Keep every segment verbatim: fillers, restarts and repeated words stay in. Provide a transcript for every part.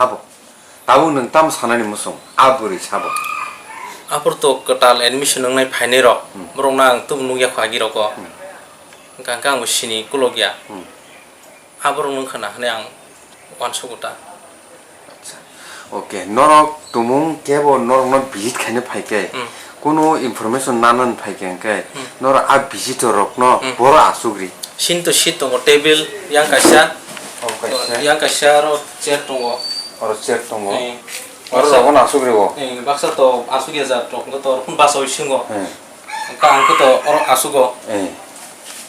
Abo. Tabuk nwng tamo sanani muchung? A bwrwi sabo. Aphuru to kwtal admission wngnai phainai rok. Hmm. Borokno ang tubu nukya kho agi rogo. Hmm. Hwnkha hwnkhe ang bo sini kulokya. Hmm. Aborok wngkha na hwnwi ang uansukgo ta. Acha. Okay, norok tumung kebo norokno visit khaina phaikhe, hmm, kuno information nanani phaikhe hwnkhe, hmm, norok a visitor rokno, hmm, boro achukri. Sini to seat tongo, table yang kaisa, oh, kaisa, yang kaisa aro chair tongo. Oro chair tongo. Eh, oro baksa, rogo no achukri o. Eh, baksa to achukya jak tok, hwnkhe to oro phone basa oi singo. Eh. Hwnkhe ang khe to oro achugo. Eh.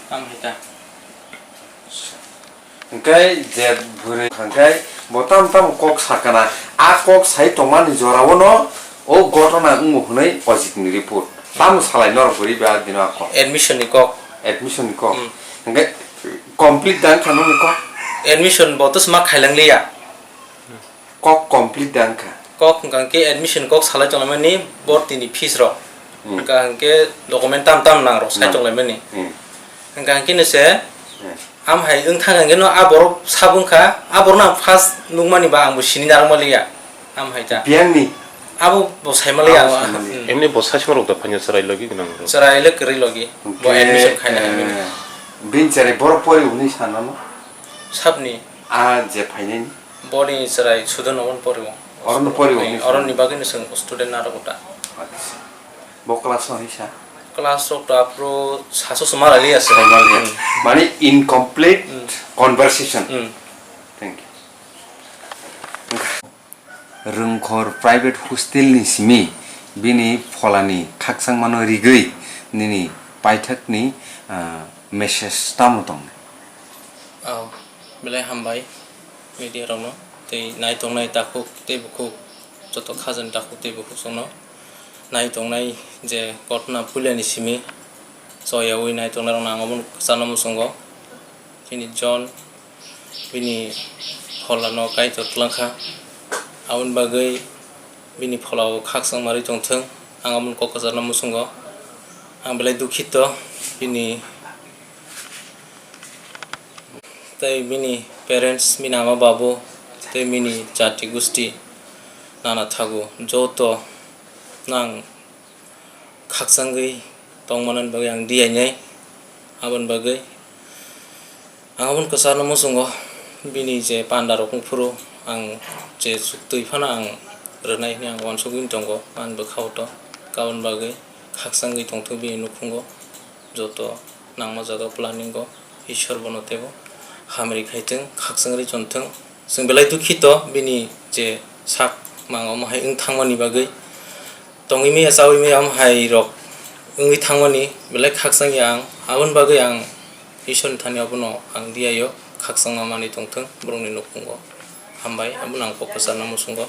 Ang hai ta. Hwnkhe je bwrwi hwnkhe bo tamo tamo kok sakana, a kok sai tongmani jorao no o gotona wngo hwnwi Ojit ni report. Tamo salai norok bwrwi ba dino a kok? Admission ni kok. Admission ni kok. Hmm. Hwnkhe complete da wngkha nokni kok? Admission bo to sma khailang liya. Kok complete da wngkha. Kok hwnkha hwnkhe admission kok salai tonglaimani, bortini fees rok. Hmm. Hwnkha hwnkhe document tam tam nang rok sai, hmm, tonglaimani. Hmm. Hwnkha hwnkhe no se, hmm, am hai wngthang hwnkhe no a borok sabo wngkha, a borok no ang first nukmani ba ang bo sini narwkma liya. Am hai ta. Biyangni? Abo bo saima liya. Abo ang, saima liya. Hmm. Emni bo sasima rok da phanya chwrai logi gwnang rok. Chwrai le kwrwi logi. Bo hwnkhe, admission khaina, eh, hwnwi. Bini chwrai borok pori hwnwi sanano? Sabni. A je phainani? Boni chwrai Sudon obo poriwo. Oro no poriwo, eh, ni oroni bagwi no chwng student narwgo ta. Acha. Bo class no hisa? Class rok to aphuru saso se malai liya se. Sai malai liya. Hmm. Mani incomplete, hmm, conversation. Hmm. Thank you. Rwngkhor private hostel ni simi bini pholani khakchangmano rigwi nini paithakni, ah, message tamo tong? Oh, belai hambai media rokno, tei nai tongnai takhuk tei bukhuk, joto khajani takhuk tei bukhuk chwngno nai tongnai je kothona puilani simi choyaui nai tongnai rokno ang obono kwchangno muchungo. Chini John bini pholano Kaitor twlang kha, aboni bagwi bini pholao khakchang marwi tongthwng, ang aboni kok kwcharno muchungo. Ang belai dukhito bini tei bini parents, bini ama babu tei bini jati gusti nana thagu joto nang khakchangwi tongmanani bagwi ang diyainai. Aboni bagwi ang aboni kwcharno muchungo, bini je panda rok wngphuru ang je chuktwi phano ang rwnai hwnwi ang uansugwi tongo, ani bwkhao to. Aboni bagwi khakchangwi tongthwng bini nukhungo, joto nangma jaga planning o Ishwar bono teibo hamri khaithwng, khakchangri chonthwng. Chwng belai dukhito bini je sak mang omo hai wng thangmani bagwi. Tongwi maya chawi maya omo hai rok wngwi thangmani belai khakchangya ang. Aboni bagwi ang Ishwarni thani abono ang diyaio khakchangma manwi tongthwng borokni nukhungo. Hambai, abono ang kok kwcharno muchungo.